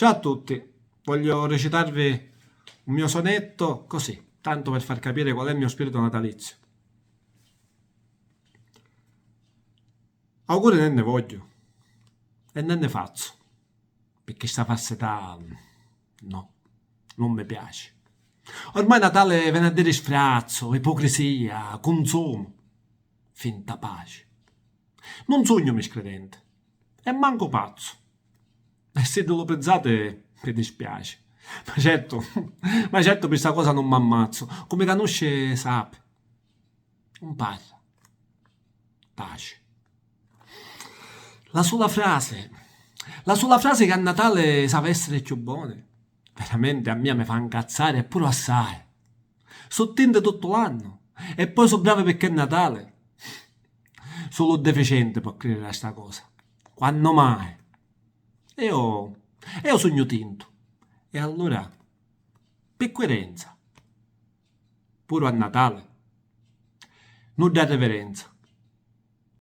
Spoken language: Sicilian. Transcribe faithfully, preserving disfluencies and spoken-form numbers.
Ciao a tutti, voglio recitarvi un mio sonetto così, tanto per far capire qual è il mio spirito natalizio. Auguri nen ne vogghiu e nen ne fazzu, picchì sta falsità no, non mi piaci. Ormai Natale veni a diri sfrazzu, ipocrisia, cunsumu, finta paci. Non sugnu miscridenti e mancu pazzu. E siddu lu pinsati mi dispiaci. Ma certu, ma certu pi sta cosa non m'ammazzu. Cu mi canusci sapi. Non parra. Taci. La sula frasi, la sula frasi chi a Natali s'havi a essiri cchiù boni, veramenti a mia mi fa ncazzari e puru assai. Su tinti tuttu l'annu e poi su bravi picchì è Natali. Sulu un deficienti pò cridiri a sta cosa. Quannu mai? Eu, eu sugnu tintu. E allura, pi cuerenza, puru a Natali, nudda riverenza.